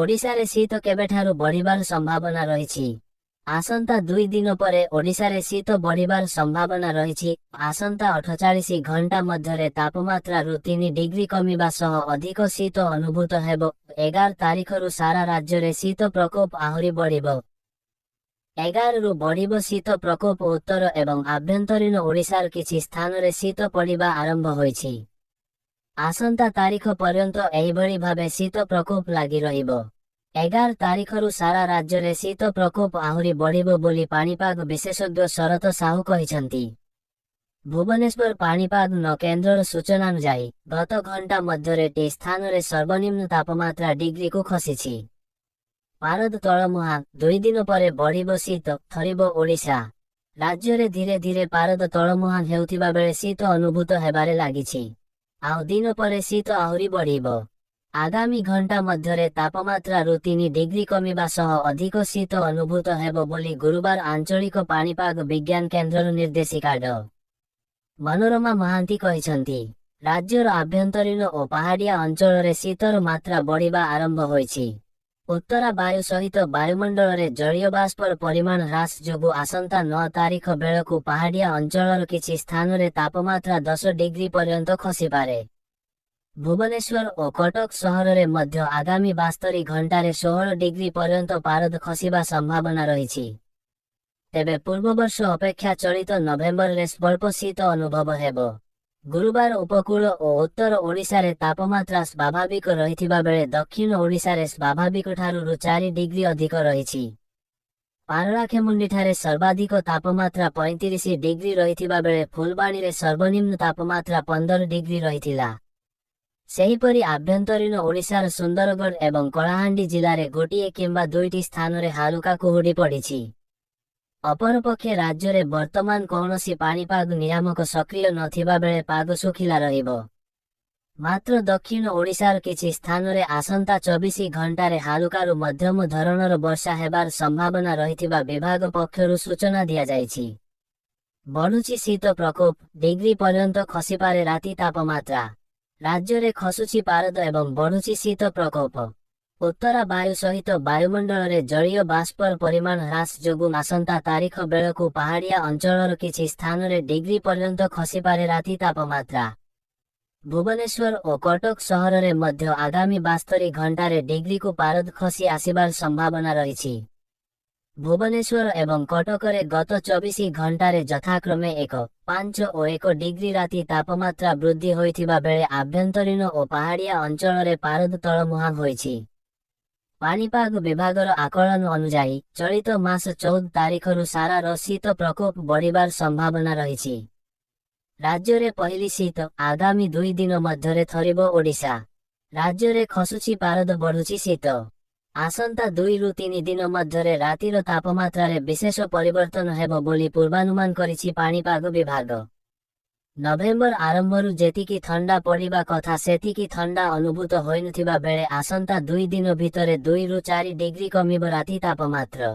ଓଡ଼ିଶାରେ ଶୀତ କେବେଠାରୁ ବଢ଼ିବାର ସମ୍ଭାବନା ରହିଛି? ଆସନ୍ତା 2 ଦିନ ପରେ ଓଡ଼ିଶାରେ ଶୀତ ବଢ଼ିବାର ସମ୍ଭାବନା ରହିଛି। ଆସନ୍ତା 48 ଘଣ୍ଟା ମଧ୍ୟରେ ତାପମାତ୍ରାରୁ 3 ଡିଗ୍ରୀ କମିବା ସହ ଅଧିକ ଶୀତ ଅନୁଭୂତ ହେବ। 11 ତାରିଖରୁ ସାରା ରାଜ୍ୟରେ ଶୀତ ପ୍ରକୋପ ଆହୁରି ବଢ଼ିବ। 11ରୁ ବଢ଼ିବ ଶୀତ ପ୍ରକୋପ। ଉତ୍ତର ଏବଂ ଆଭ୍ୟନ୍ତରୀଣ ଓଡ଼ିଶାର କିଛି ସ୍ଥାନରେ ଶୀତ ପଡ଼ିବା ଆରମ୍ଭ ହୋଇଛି। ଆସନ୍ତା ତାରିଖ ପର୍ଯ୍ୟନ୍ତ ଏହିଭଳି ଭାବେ ଶୀତ ପ୍ରକୋପ ଲାଗି ରହିବ। 11 ତାରିଖରୁ ସାରା ରାଜ୍ୟରେ ଶୀତ ପ୍ରକୋପ ଆହୁରି ବଢ଼ିବ ବୋଲି ପାଣିପାଗ ବିଶେଷଜ୍ଞ ଶରତ ସାହୁ କହିଛନ୍ତି। ଭୁବନେଶ୍ୱର ପାଣିପାଗ କେନ୍ଦ୍ରର ସୂଚନାନୁଯାୟୀ, ଗତ ଘଣ୍ଟା ମଧ୍ୟରେ ଟି ସ୍ଥାନରେ ସର୍ବନିମ୍ନ ତାପମାତ୍ରା ଡିଗ୍ରୀକୁ ଖସିଛି। ପାରଦ ତଳମୁହାଁ, 2 ଦିନ ପରେ ବଢ଼ିବ ଶୀତ, ଥରିବ ଓଡ଼ିଶା। ରାଜ୍ୟରେ ଧୀରେ ଧୀରେ ପାରଦ ତଳମୁହାଁ ହେଉଥିବା ବେଳେ ଶୀତ ଅନୁଭୂତ ହେବାରେ ଲାଗିଛି। ଆଉ ଦିନ ପରେ ଶୀତ ଆହୁରି ବଢ଼ିବ। ଆଗାମୀ ଘଣ୍ଟା ମଧ୍ୟରେ ତାପମାତ୍ରାରୁ 3 ଡିଗ୍ରୀ କମିବା ସହ ଅଧିକ ଶୀତ ଅନୁଭୂତ ହେବ ବୋଲି ଗୁରୁବାର ଆଞ୍ଚଳିକ ପାଣିପାଗ ବିଜ୍ଞାନ କେନ୍ଦ୍ରର ନିର୍ଦ୍ଦେଶିକା ଡ. ମନୋରମା ମହାନ୍ତି କହିଛନ୍ତି। ରାଜ୍ୟର ଆଭ୍ୟନ୍ତରୀଣ ଓ ପାହାଡ଼ିଆ ଅଞ୍ଚଳରେ ଶୀତର ମାତ୍ରା ବଢ଼ିବା ଆରମ୍ଭ ହୋଇଛି। ଉତ୍ତରା ବାୟୁ ସହିତ ବାୟୁମଣ୍ଡଳରେ ଜଳୀୟବାଷ୍ପର ପରିମାଣ ହ୍ରାସ ଯୋଗୁଁ ଆସନ୍ତା 9 ତାରିଖ ବେଳକୁ ପାହାଡ଼ିଆ ଅଞ୍ଚଳର କିଛି ସ୍ଥାନରେ ତାପମାତ୍ରା 10 ଡିଗ୍ରୀ ପର୍ଯ୍ୟନ୍ତ ଖସିପାରେ। ଭୁବନେଶ୍ୱର ଓ କଟକ ସହରରେ ମଧ୍ୟ ଆଗାମୀ 72 ଘଣ୍ଟାରେ 16 ଡିଗ୍ରୀ ପର୍ଯ୍ୟନ୍ତ ପାରଦ ଖସିବା ସମ୍ଭାବନା ରହିଛି। ତେବେ ପୂର୍ବବର୍ଷ ଅପେକ୍ଷା ଚଳିତ ନଭେମ୍ବରରେ ସ୍ୱଳ୍ପ ଶୀତ ଅନୁଭବ ହେବ। ଗୁରୁବାର ଉପକୂଳ ଓ ଉତ୍ତର ଓଡ଼ିଶାରେ ତାପମାତ୍ରା ସ୍ୱାଭାବିକ ରହିଥିବା ବେଳେ ଦକ୍ଷିଣ ଓଡ଼ିଶାରେ ସ୍ୱାଭାବିକଠାରୁ ରୁ 4 ଡିଗ୍ରୀ ଅଧିକ ରହିଛି। ପାରଳାଖେମୁଣ୍ଡିଠାରେ ସର୍ବାଧିକ ତାପମାତ୍ରା 35 ଡିଗ୍ରୀ ରହିଥିବା ବେଳେ ଫୁଲବାଣୀରେ ସର୍ବନିମ୍ନ ତାପମାତ୍ରା 15 ଡିଗ୍ରୀ ରହିଥିଲା। ସେହିପରି ଆଭ୍ୟନ୍ତରୀଣ ଓଡ଼ିଶାର ସୁନ୍ଦରଗଡ଼ ଏବଂ କଳାହାଣ୍ଡି ଜିଲ୍ଲାରେ ଗୋଟିଏ କିମ୍ବା ଦୁଇଟି ସ୍ଥାନରେ ହାଲୁକା କୁହୁଡ଼ି ପଡ଼ିଛି। ଅପରପକ୍ଷେ ରାଜ୍ୟରେ ବର୍ତ୍ତମାନ କୌଣସି ପାଣିପାଗ ନିୟାମକ ସକ୍ରିୟ ନଥିବା ବେଳେ ପାଗ ଶୁଖିଲା ରହିବ। ମାତ୍ର ଦକ୍ଷିଣ ଓଡ଼ିଶାର କିଛି ସ୍ଥାନରେ ଆସନ୍ତା 24 ଘଣ୍ଟାରେ ହାଲୁକାରୁ ମଧ୍ୟମ ଧରଣର ବର୍ଷା ହେବାର ସମ୍ଭାବନା ରହିଥିବା ବିଭାଗ ପକ୍ଷରୁ ସୂଚନା ଦିଆଯାଇଛି। ବଢୁଛି ଶୀତ ପ୍ରକୋପ, ଡିଗ୍ରୀ ପର୍ଯ୍ୟନ୍ତ ଖସିପାରେ ରାତି ତାପମାତ୍ରା। ରାଜ୍ୟରେ ଖସୁଛି ପାରଦ ଏବଂ ବଢୁଛି ଶୀତ ପ୍ରକୋପ। ଉତ୍ତରା ବାୟୁ ସହିତ ବାୟୁମଣ୍ଡଳରେ ଜଳୀୟ ବାଷ୍ପର ପରିମାଣ ହ୍ରାସ ଯୋଗୁଁ ଆସନ୍ତା ତାରିଖ ବେଳକୁ ପାହାଡ଼ିଆ ଅଞ୍ଚଳର କିଛି ସ୍ଥାନରେ ଡିଗ୍ରୀ ପର୍ଯ୍ୟନ୍ତ ଖସିପାରେ ରାତି ତାପମାତ୍ରା। ଭୁବନେଶ୍ୱର ଓ କଟକ ସହରରେ ମଧ୍ୟ ଆଗାମୀ 72 ଘଣ୍ଟାରେ ଡିଗ୍ରୀକୁ ପାରଦ ଖସି ଆସିବାର ସମ୍ଭାବନା ରହିଛି। ଭୁବନେଶ୍ୱର ଏବଂ କଟକରେ ଗତ 24 ଘଣ୍ଟାରେ ଯଥାକ୍ରମେ 1, 5 ଓ 1 ଡିଗ୍ରୀ ରାତି ତାପମାତ୍ରା ବୃଦ୍ଧି ହୋଇଥିବା ବେଳେ ଆଭ୍ୟନ୍ତରୀଣ ଓ ପାହାଡ଼ିଆ ଅଞ୍ଚଳରେ ପାରଦ ତଳମୁହାଁ ହୋଇଛି। ପାଣିପାଗ ବିଭାଗର ଆକଳନ ଅନୁଯାୟୀ, ଚଳିତ ମାସ 14 ତାରିଖରୁ ସାରା ର ଶୀତ ପ୍ରକୋପ ବଢ଼ିବାର ସମ୍ଭାବନା ରହିଛି। ରାଜ୍ୟରେ ପହିଲି ଶୀତ, ଆଗାମୀ 2 ଦିନ ମଧ୍ୟରେ ଥରିବ ଓଡ଼ିଶା। ରାଜ୍ୟରେ ଖସୁଛି ପାରଦ, ବଢୁଛି ଶୀତ। ଆସନ୍ତା 2ରୁ 3 ଦିନ ମଧ୍ୟରେ ରାତିର ତାପମାତ୍ରାରେ ବିଶେଷ ପରିବର୍ତ୍ତନ ହେବ ବୋଲି ପୂର୍ବାନୁମାନ କରିଛି ପାଣିପାଗ ବିଭାଗ। ନଭେମ୍ବର ଆରମ୍ଭରୁ ଯେତିକି ଥଣ୍ଡା ପଡ଼ିବା କଥା, ସେତିକି ଥଣ୍ଡା ଅନୁଭୂତ ହୋଇନଥିବା ବେଳେ ଆସନ୍ତା 2 ଦିନ ଭିତରେ 2ରୁ 4 ଡିଗ୍ରୀ କମିବ ରାତି ତାପମାତ୍ରା।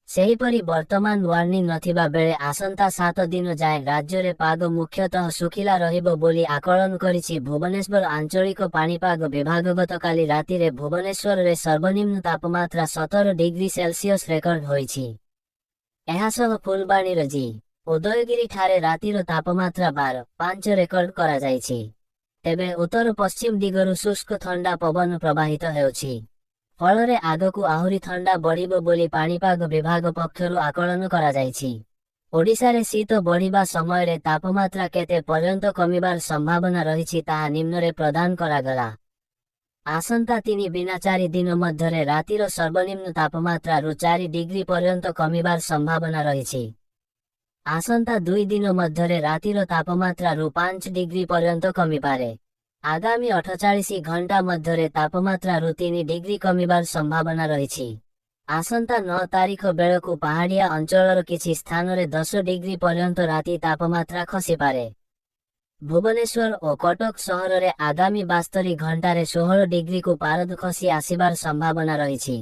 ସେହିପରି ବର୍ତ୍ତମାନ ୱାର୍ଣ୍ଣିଂ ନଥିବା ବେଳେ ଆସନ୍ତା 7 ଦିନ ଯାଏଁ ରାଜ୍ୟରେ ପାଗ ମୁଖ୍ୟତଃ ଶୁଖିଲା ରହିବ ବୋଲି ଆକଳନ କରିଛି ଭୁବନେଶ୍ୱର ଆଞ୍ଚଳିକ ପାଣିପାଗ ବିଭାଗ। ଗତକାଲି ରାତିରେ ଭୁବନେଶ୍ୱରରେ ସର୍ବନିମ୍ନ ତାପମାତ୍ରା 17 ଡିଗ୍ରୀ ସେଲସିୟସ ରେକର୍ଡ ହୋଇଛି। ଏହାସହ ଫୁଲବାଣୀର ଜି ଉଦୟଗିରିଠାରେ ରାତିର ତାପମାତ୍ରା 12.5 ରେକର୍ଡ କରାଯାଇଛି। ତେବେ ଉତ୍ତର ପଶ୍ଚିମ ଦିଗରୁ ଶୁଷ୍କ ଥଣ୍ଡା ପବନ ପ୍ରବାହିତ ହେଉଛି। ଫଳରେ ଆଗକୁ ଆହୁରି ଥଣ୍ଡା ବଢ଼ିବ ବୋଲି ପାଣିପାଗ ବିଭାଗ ପକ୍ଷରୁ ଆକଳନ କରାଯାଇଛି। ଓଡ଼ିଶାରେ ଶୀତ ବଢ଼ିବା ସମୟରେ ତାପମାତ୍ରା କେତେ ପର୍ଯ୍ୟନ୍ତ କମିବାର ସମ୍ଭାବନା ରହିଛି, ତାହା ନିମ୍ନରେ ପ୍ରଦାନ କରାଗଲା। ଆସନ୍ତା 3 ବିନା 4 ଦିନ ମଧ୍ୟରେ ରାତିର ସର୍ବନିମ୍ନ ତାପମାତ୍ରାରୁ 4 ଡିଗ୍ରୀ ପର୍ଯ୍ୟନ୍ତ କମିବାର ସମ୍ଭାବନା ରହିଛି। ଆସନ୍ତା 2 ଦିନ ମଧ୍ୟରେ ରାତିର ତାପମାତ୍ରାରୁ 5 ଡିଗ୍ରୀ ପର୍ଯ୍ୟନ୍ତ କମିପାରେ। ଆଗାମୀ 48 ଘଣ୍ଟା ମଧ୍ୟରେ ତାପମାତ୍ରାରୁ 3 ଡିଗ୍ରୀ କମିବାର ସମ୍ଭାବନା ରହିଛି। ଆସନ୍ତା 9 ତାରିଖ ବେଳକୁ ପାହାଡ଼ିଆ ଅଞ୍ଚଳର କିଛି ସ୍ଥାନରେ 10 ଡିଗ୍ରୀ ପର୍ଯ୍ୟନ୍ତ ରାତି ତାପମାତ୍ରା ଖସିପାରେ। ଭୁବନେଶ୍ୱର ଓ କଟକ ସହରରେ ଆଗାମୀ 72 ଘଣ୍ଟାରେ 16 ଡିଗ୍ରୀକୁ ପାରଦ ଖସି ଆସିବାର ସମ୍ଭାବନା ରହିଛି।